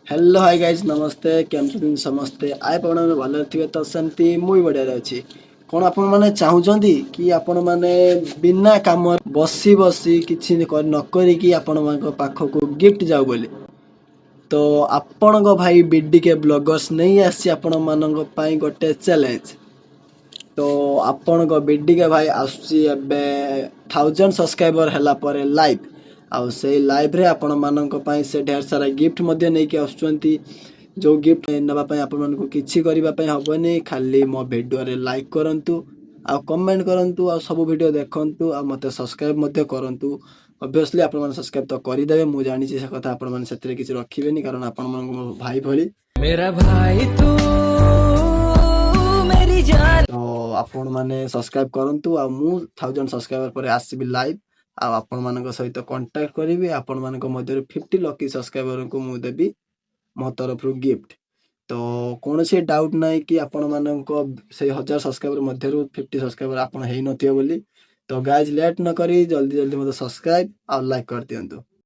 Hello, high guys, ନମସ୍ତେ। କେମିତି ଅଛନ୍ତି ସମସ୍ତେ? I ଆପଣମାନେ ଭଲରେ ଥିବେ। ତ ସେମିତି ମୁଁ ବି ବଢ଼ିଆରେ ଅଛି। କ'ଣ ଆପଣମାନେ ଚାହୁଁଛନ୍ତି କି ଆପଣମାନେ ବିନା କାମ ବସି ବସି କିଛି ନ କରିକି ଆପଣମାନଙ୍କ ପାଖକୁ ଗିଫ୍ଟ ଯାଉ ବୋଲି? ତ ଆପଣଙ୍କ ଭାଇ ବିଡିକେ ବ୍ଲଗର୍ସ ନେଇ ଆସିଛି ଆପଣମାନଙ୍କ ପାଇଁ ଗୋଟେ ଚ୍ୟାଲେଞ୍ଜ। ତ ଆପଣଙ୍କ ବିଡିକେ ଭାଇ ଆସୁଛି ଏବେ 1000 ସବସ୍କ୍ରାଇବର ହେଲା ପରେ ଲାଇଭ୍। ଆଉ ସେଇ ଲାଇଭ୍ରେ ଆପଣମାନଙ୍କ ପାଇଁ ସେ ଢେର ସାରା ଗିଫ୍ଟ ମଧ୍ୟ ନେଇକି ଆସୁଛନ୍ତି, ଯେଉଁ ଗିଫ୍ଟ ନେବା ପାଇଁ ଆପଣମାନଙ୍କୁ କିଛି କରିବା ପାଇଁ ହେବନି। ଖାଲି ମୋ ଭିଡ଼ିଓରେ ଲାଇକ୍ କରନ୍ତୁ ଆଉ କମେଣ୍ଟ କରନ୍ତୁ ଆଉ ସବୁ ଭିଡ଼ିଓ ଦେଖନ୍ତୁ ଆଉ ମୋତେ ସବସ୍କ୍ରାଇବ୍ ମଧ୍ୟ କରନ୍ତୁ। ଅବଭିୟସଲି ଆପଣମାନେ ସବସ୍କ୍ରାଇବ୍ ତ କରିଦେବେ, ମୁଁ ଜାଣିଛି ସେ କଥା। ଆପଣମାନେ ସେଥିରେ କିଛି ରଖିବେନି, କାରଣ ଆପଣମାନଙ୍କୁ ମୋ ଭାଇ ଭଳି। मेरा भाई तू मेरी जान। ତ ଆପଣମାନେ ସବସ୍କ୍ରାଇବ୍ କରନ୍ତୁ ଆଉ ମୁଁ 1000 ସବସ୍କ୍ରାଇବର ପରେ ଆସିବି ଲାଇଭ୍ ଆଉ ଆପଣମାନଙ୍କ ସହିତ କଣ୍ଟାକ୍ଟ କରିବି। ଆପଣମାନଙ୍କ ମଧ୍ୟରୁ 50 ଲକି ସବସ୍କ୍ରାଇବରଙ୍କୁ ମୁଁ ଦେବି ମୋ ତରଫରୁ ଗିଫ୍ଟ। ତ କୌଣସି ଡାଉଟ୍ ନାହିଁ କି ଆପଣମାନଙ୍କ ସେଇ 1000 ସବସ୍କ୍ରାଇବର ମଧ୍ୟରୁ 50 ସବସ୍କ୍ରାଇବର ଆପଣ ହେଇନଥିବେ ବୋଲି। ତ ଗାଇଜ୍, ଲେଟ୍ ନ କରି ଜଲ୍ଦି ଜଲ୍ଦି ମୋତେ ସବସ୍କ୍ରାଇବ୍ ଆଉ ଲାଇକ୍ କରିଦିଅନ୍ତୁ।